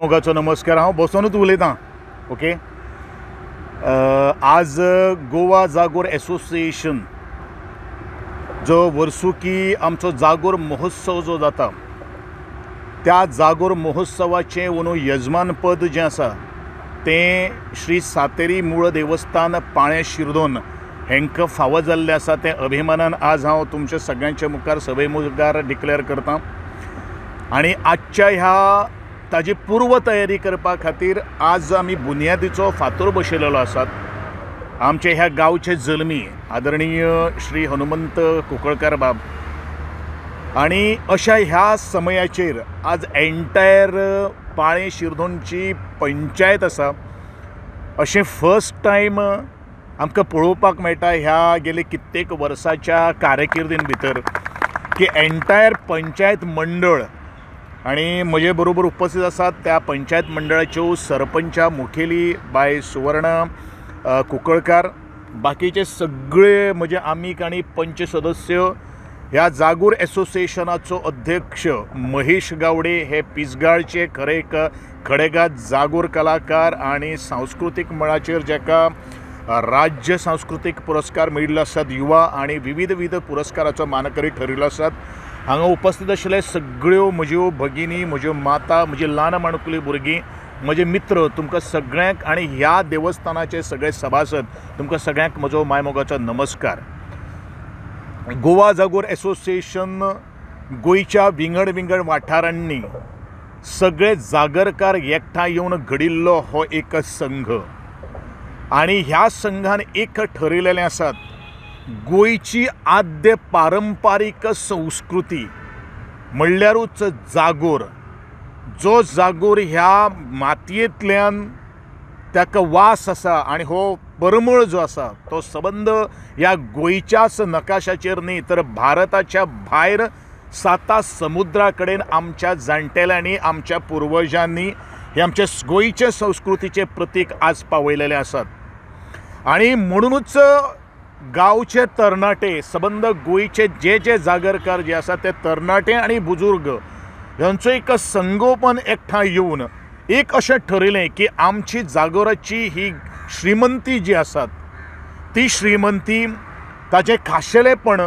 मोगाचो नमस्कार. हांव बसोनूच उलयतां. ओके, आज गोवा जागोर एसोसिएशन जो वर्सुकी आमचो जागोर महोत्सव जो जाता त्या जागोर महोत्सवाचें अंदू यजमानपद जें आसा तें श्री सातेरी मूळ देवस्थान पाळें शिरदोन हेंकां फावो जाल्लें आसा. तें अभिमानान आज हांव तुमच्या सगळ्यांच्या मुखार सभे मुखार डिक्लेअर करतां. आनी आजच्या ह्या ताजी पूर्व तयारी करपा खातीर आज आमी बुन्यादीचो फातर बसयलेलो आसात. आमचे ह्या गांवचे जल्मी आदरणीय श्री हनुमंत कुंकळकार बाब आनी अशा ह्या समयाचेर आज एन्टायर पाळें शिरदोनची पंचायत आसा अशें फर्स्ट टायम आमकां पळोवपाक मेळटा ह्या गेले कित्येक वर्साच्या कारकिर्दीन भितर की एन्टायर पंचायत मंडळ आनी म्हजे बरोबर उपस्थित आसात त्या पंचायत मंडळाच्यो सरपंचा मुखेली बाय सुवर्णा कुंकळकार, बाकीचे सगळे म्हजे आमीक आनी पंच सदस्य, ह्या जागोर एसोसिएशनाचो अध्यक्ष महेश गावडे हे पिसगाळचे खरे एक खडेगात जागोर कलाकार आनी सांस्कृतीक मळाचेर जाका राज्य सांस्कृतीक पुरस्कार मेळिल्लो आसात, युवा आनी विविध विविध पुरस्काराचो मानकरी ठरिल्लो आसात. हांगा उपस्थित आशिल्ले सगळ्यो म्हज्यो भगिनी, म्हज्यो माता, म्हजी ल्हान माणकुली भुरगीं, म्हजे मित्र, तुमकां सगळ्यांक आनी ह्या देवस्थानाचे सगळे सभासद तुमकां सगळ्यांक म्हजो मायमोगाचो नमस्कार. गोवा जागोर एसोसिएशन गोंयच्या विंगड विंगड वाठारांनी सगळे जागरकार एकठांय येवन घडिल्लो हो एक संघ आनी ह्या संघान एक ठरयलेलें आसात गोंयची आद्य पारंपारीक संस्कृती म्हणल्यारूच जागोर. जो जागोर ह्या मातयेंतल्यान ताका वास आसा आनी हो परमळ जो आसा तो सबंद ह्या गोंयच्याच नकाशाचेर न्ही तर भारताच्या भायर साता समुद्रा कडेन आमच्या जाणटेल्यांनी, आमच्या पुर्वजांनी हे आमच्या गोंयचे संस्कृतीचें प्रतीक आज पावयलेलें आसात. आनी म्हणुनूच गांवचे तरणाटे, सबंद गोंयचे जे जे जागरकार जे आसात ते तरणाटे आनी बुजुर्ग ह्यांचो एक संगोपन एकठांय येवन एक अशें ठरयलें की आमची जागोराची ही श्रीमंती जी आसात ती श्रीमंती ताचें खाशेलेपण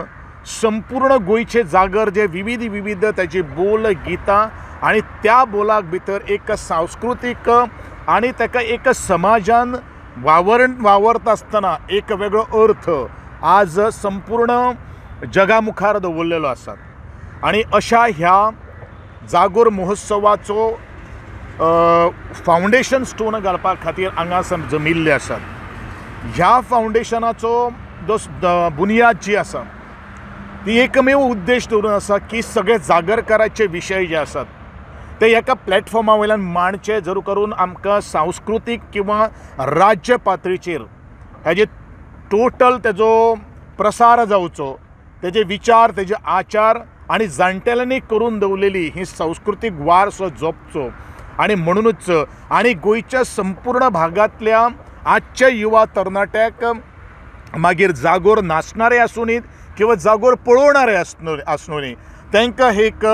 संपूर्ण गोंयचे जागर जे विविध विविध ताची बोल गितां आनी त्या बोलाक भितर एक सांस्कृतीक आनी ताका एक समाजान वावरता आसतना एक वेगळो अर्थ आज संपूर्ण जगा मुखार दवरलेलो आसा. आनी अशा ह्या जागोर महोत्सवाचो फावंडेशन स्टोन घालपा खातीर हांगा जमिल्ले आसात. ह्या फावंडेशनाचो जो बुनियाद जी आसा ती एकमेव उद्देश दवरून आसा की सगळे जागरकाराचे विशय जे आसात ते एका प्लॅटफॉर्मा वयल्यान मांडचे, जर करून आमकां सांस्कृतीक किंवा राज्य पातळीचेर हेजे टोटल तेजो प्रसार जावचो, तेजे विचार, तेजे आचार आनी जाणटेल्यांनी करून दवरलेली ही सांस्कृतीक वारसो जपचो. आनी म्हणुनूच आनी गोंयच्या संपूर्ण भागांतल्या आजच्या युवा तरणाट्याक मागीर जागोर नाचणारे आसूं किंवा जागोर पळोवणारे आसूं न्ही, तांकां एक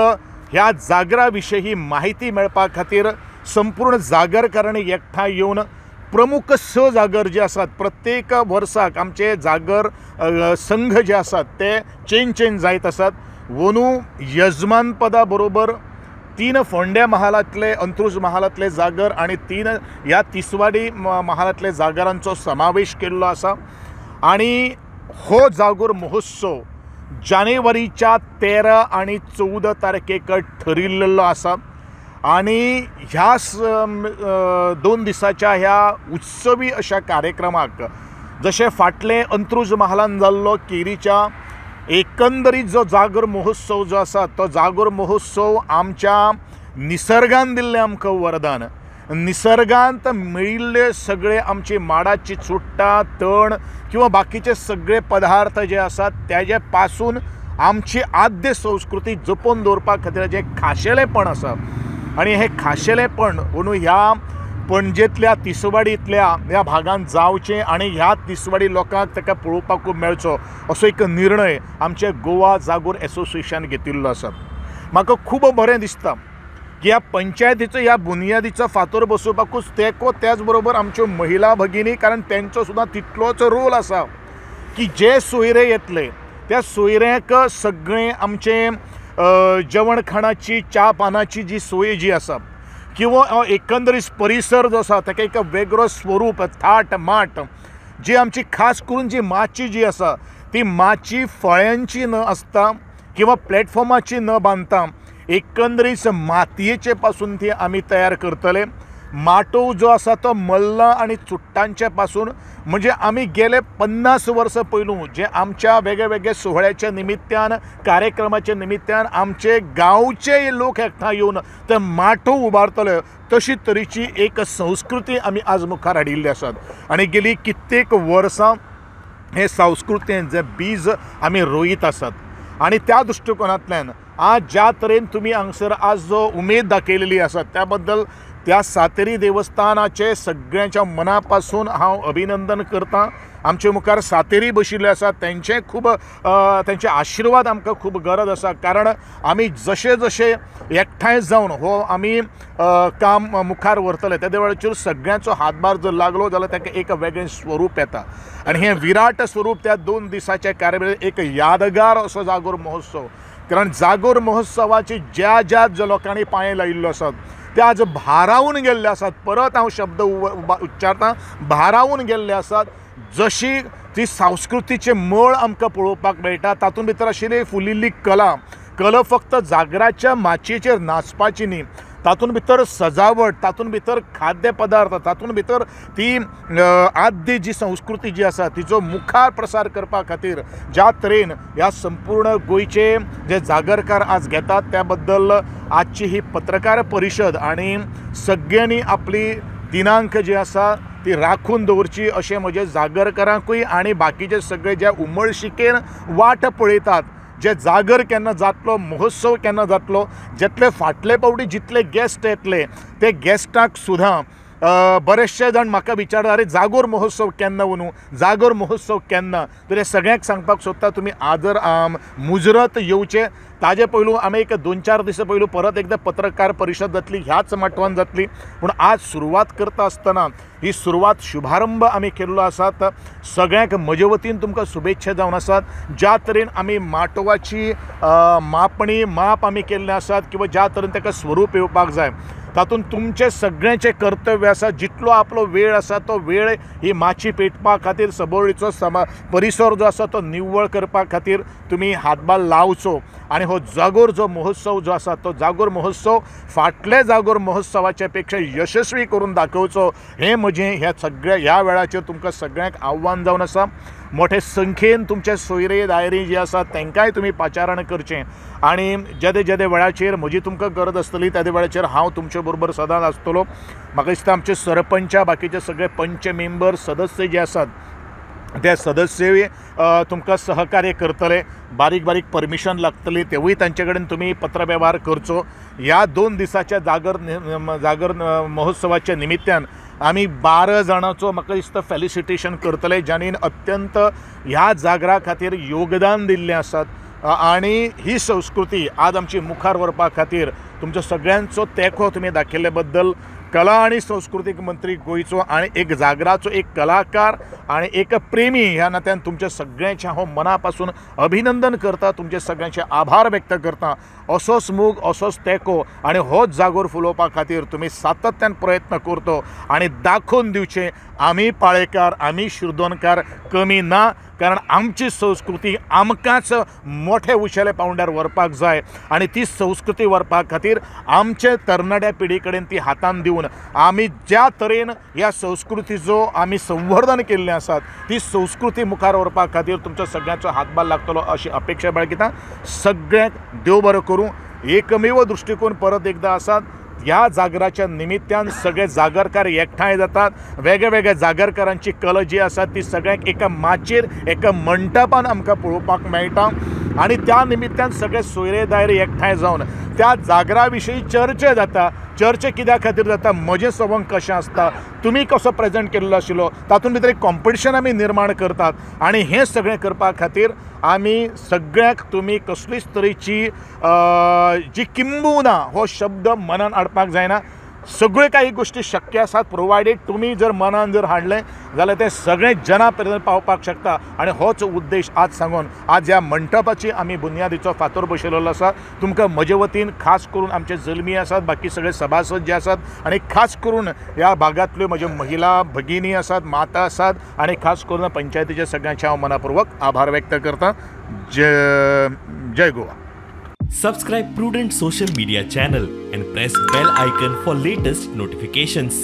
ह्या जागरा विशयी माहिती मेळपा खातीर संपूर्ण जागरकारांनी एकठांय येवन प्रमुख स जागर जे आसात प्रत्येक वर्साक आमचे जागर संघ जे आसात ते चेंज चेंज जायत आसात. अंदू यजमानपदा बरोबर 3 फोंड्या महालांतले, अंत्रुज महालांतले जागर आनी 3 ह्या तिसवाडी महालांतले जागरांचो समावेश केल्लो आसा. आनी हो जागोर महोत्सव जानेवारीच्या 13 आनी 14 तारखेक ठरिल्लो आसा. आनी ह्या 2 दिसाच्या ह्या उत्सवी अशा कार्यक्रमाक जशें फाटलें अंत्रुज महालान जाल्लो केरीच्या एकंदरीत जो जागोर महोत्सव जो आसा तो जागोर महोत्सव आमच्या निसर्गान दिल्लें आमकां वरदान, निसर्गांत मेळिल्ले सगळे आमची माडाची चुट्टां, तण किंवा बाकीचे सगळे पदार्थ जे आसात तेजे पासून आमची आद्य संस्कृती जपून दवरपा खातीर जें खाशेलेपण आसा आनी हें खाशेलेपण अंदू ह्या पणजेंतल्या तिसवाडींतल्या ह्या भागांत जावचें आनी ह्या तिसवाडी लोकांक ताका पळोवपाकूय मेळचो असो एक निर्णय आमचे गोवा जागोर एसोसिएशन घेतिल्लो आसा. म्हाका खूब बरें दिसता की ह्या पंचायतीचो ह्या बुनियादीचो फातोर बसोवपाकूच तेंको, त्याच बरोबर आमच्यो महिला भगिनी, कारण तेंचो सुद्दां तितलोच रोल आसा की जे सोयरे येतले त्या सोयऱ्यांक सगळें आमचें जेवण खाणाची च्या पानाची जी सोय जी आसा किंवा एकंदरीत परिसर जो आसा ताका एक वेगळो स्वरूप थाट माट जी आमची खास करून जी माची जी आसा ती माची फळ्यांची न आसता किंवा प्लॅटफॉर्माची न बांदता एकंदरीत मातयेचे पासून ती आमी तयार करतले। माटोव जो आसा तो मल्लां आनी चुट्टांचे पासून, म्हणजे आमी गेले 50 वर्सां पयलू जे आमच्या वेगळे वेगळे सुवाळ्याच्या निमित्यान कार्यक्रमाच्या निमित्यान आमचे गांवचे लोक एकठांय येवन ते माटोव उबारतले तशी तरेची एक संस्कृती आमी आज मुखार हाडिल्ली आसात आनी गेली कित्येक वर्सां हे संस्कृतीन जे बीज आमी रोयत आसात आनी त्या दृश्टिकोनांतल्यान आज ज्या तरेन तुमी हांगसर आज जो उमेद दाखयलेली आसा त्या बद्दल त्या सातेरी देवस्थानाचे सगळ्यांच्या मना पासून हांव अभिनंदन करतां। आमचे मुखार सातेरी बशिल्ले आसा, तेंचे खूब तेंचे आशिर्वाद आमकां खूब गरज आसा, कारण आमी जशे जशे एकठांय जावन हो आमी काम मुखार व्हरतले तेदे वेळाचेर सगळ्यांचो हातभार जर लागलो जाल्यार ताका एक वेगळें स्वरूप येता आनी हें विराट स्वरूप त्या 2 दिसाच्या कार्यावळीर एक यादगार असो जागोर महोत्सव, कारण जागोर महोत्सवाची ज्या ज्या ज्या लोकांनी पांय लायिल्लो आसात ते आज भारावन गेल्ले आसात। परत हांव शब्द उच्चारता, भारावन गेल्ले आसात। जशी ती संस्कृतीचें मळ आमकां पळोवपाक मेळटा तातूंत भितर आशिल्ली फुलिल्ली कला, कला फक्त जागराच्या माचयेचेर नाचपाची न्ही, तातूंत भितर सजावट, तातूंत भितर खाद्य पदार्थ, तातूंत भितर ती आद्य जी संस्कृती जी आसा तिचो मुखार प्रसार करपा खातीर ज्या तरेन ह्या संपूर्ण गोंयचे जे जागरकार आज घेतात त्या बद्दल आजची ही पत्रकार परिशद आनी सगळ्यांनी आपली दिनांक जी आसा ती राखून दवरची अशें म्हजें जागरकारांकूय आनी बाकीचे सगळे जे उमळशिकेन वाट पळयतात, जे जागर केन्ना जातलो, महोत्सव केन्ना जातलो, जितले फाटले पावटी जितले गेस्ट येतले ते गेस्टाक सुद्दां बरेचशे जाण म्हाका विचारता, अरे जागोर महोत्सव केन्ना वनू, जागोर महोत्सव केन्ना, तर हे सगळ्यांक सांगपाक सोदता तुमी आदर मुजरत येवचे। ताजे पयलू आमी एक 2-4 दिसां पयलू परत एकदां पत्रकार परिशद जातली, ह्याच माटवान जातली, पूण आज सुरवात करता आसतना ही सुरवात शुभारंभ आमी केल्लो आसात। सगळ्यांक म्हजे वतीन तुमकां शुभेच्छा जावन आसात। ज्या तरेन आमी माटवाची मापणी माप आमी केल्लें आसात किंवा ज्या तरेन ताका स्वरूप येवपाक जाय तातूंत तुमचें सगळ्यांचें कर्तव्य आसा, जितलो आपलो वेळ आसा तो वेळ ही माची पेटपा खातीर सबोळीचो परिसर जो आसा तो निव्वळ करपा खातीर तुमी हातभार लावचो आनी हो जागोर जो महोत्सव जो आसा तो जागोर महोत्सव फाटले जागोर महोत्सवाच्या पेक्षा यशस्वी करून दाखोवचो हें म्हजें ह्या सगळ्या ह्या वेळाचेर तुमकां सगळ्यांक आव्हान जावन आसा। मोठे संख्येन तुमचे सोयरे दायरे जे आसा तांकांय तुमी पाचारण करचें आनी जेदे जेदे वेळाचेर म्हजी तुमकां गरज आसतली त्या वेळाचेर हांव तुमचे बरोबर सदांच आसतलो। म्हाका दिसता आमचे सरपंचा बाकीचे सगळे पंच मेंबर सदस्य जे आसात ते सदस्यूय तुमकां सहकार्य करतले, बारीक बारीक परमिशन लागतली तेवूय तांचे कडेन तुमी पत्रवेव्हार करचो। ह्या 2 दिसाच्या जागर जागर महोत्सवाच्या निमित्तान आमी 12 जाणांचो म्हाका दिसता फेलिसिटेशन करतले ज्यांनी अत्यंत ह्या जागरा खातीर योगदान दिल्लें आसात आनी ही संस्कृती आज आमची मुखार व्हरपा खातीर तुमचो सगळ्यांचो तेंको तुमी दाखयल्ले बद्दल कला आनी सांस्कृतीक मंत्री गोंयचो आनी एक जागराचो एक कलाकार आनी एक प्रेमी ह्या नात्यान तुमच्या सगळ्यांचें हांव मना पासून अभिनंदन करता, तुमचे सगळ्यांचे आभार व्यक्त करता। असोच मोग, असोच तेंको आनी होच जागोर फुलोवपा खातीर तुमी सातत्यान प्रयत्न करतो आनी दाखोवन दिवचें आमी पाळेकार, आमी शिरदोनकार कमी ना, कारण आमची संस्कृती आमकांच मोठे उंचेल्या पावंड्यार व्हरपाक जाय आनी ती संस्कृती व्हरपा खातीर आमचे तरणाट्या पिढी कडेन ती हातान दिवन आमी ज्या तरेन ह्या संस्कृतीचो आमी संवर्धन केल्लें आसात ती संस्कृती मुखार व्हरपा खातीर तुमचो सगळ्यांचो हातभार लागतलो अशी अपेक्षा बाळगिता। सगळ्यांक देव बरो करूं। एकमेव दृश्टिकोन परत एकदां आसात, ह्या जागराच्या निमित्तान सगळे जागरकार एकठांय जातात, वेगळे वेगळे जागरकारांची कला जी आसा ती सगळ्यांक एका माचयेर एका मंटपान आमकां पळोवपाक मेळटा। आनी त्या निमित्तान सगळे सोयरे दायरे एकठांय जावन त्या जागरा विशीं चर्चा जाता. चर्चा कित्या खातीर जाता, म्हजें सवंग कशें आसता, तुमी कसो प्रेजेंट केल्लो आशिल्लो, तातूंत भितर एक कॉम्पिटिशन आमी निर्माण करतात. आनी हें सगळें करपा खातीर आमी सगळ्यांक तुमी कसलीच तरेची जी किंबू ना हो शब्द मनान हाडपाक जायना. सगळ्यो काही गोश्टी शक्य आसात, प्रोवायडेड तुमी जर मनान जर हाडलें जाल्यार तें सगळें जना पर्यंत पावपाक शकता. आनी होच उद्देश आज सांगून आज ह्या मंटपाची आमी बुन्यादीचो फातर बसयलेलो आसा. तुमकां म्हजे वतीन खास करून आमचे जल्मी आसात, बाकी सगळे सभासद जे आसात आनी खास करून ह्या भागांतल्यो म्हज्यो महिला भगिनी आसात, माता आसात आनी खास करून पंचायतीच्या सगळ्यांचे हांव मनापूर्वक आभार व्यक्त करता. जय Goa. Subscribe Prudent social media channel and press bell icon for latest notifications.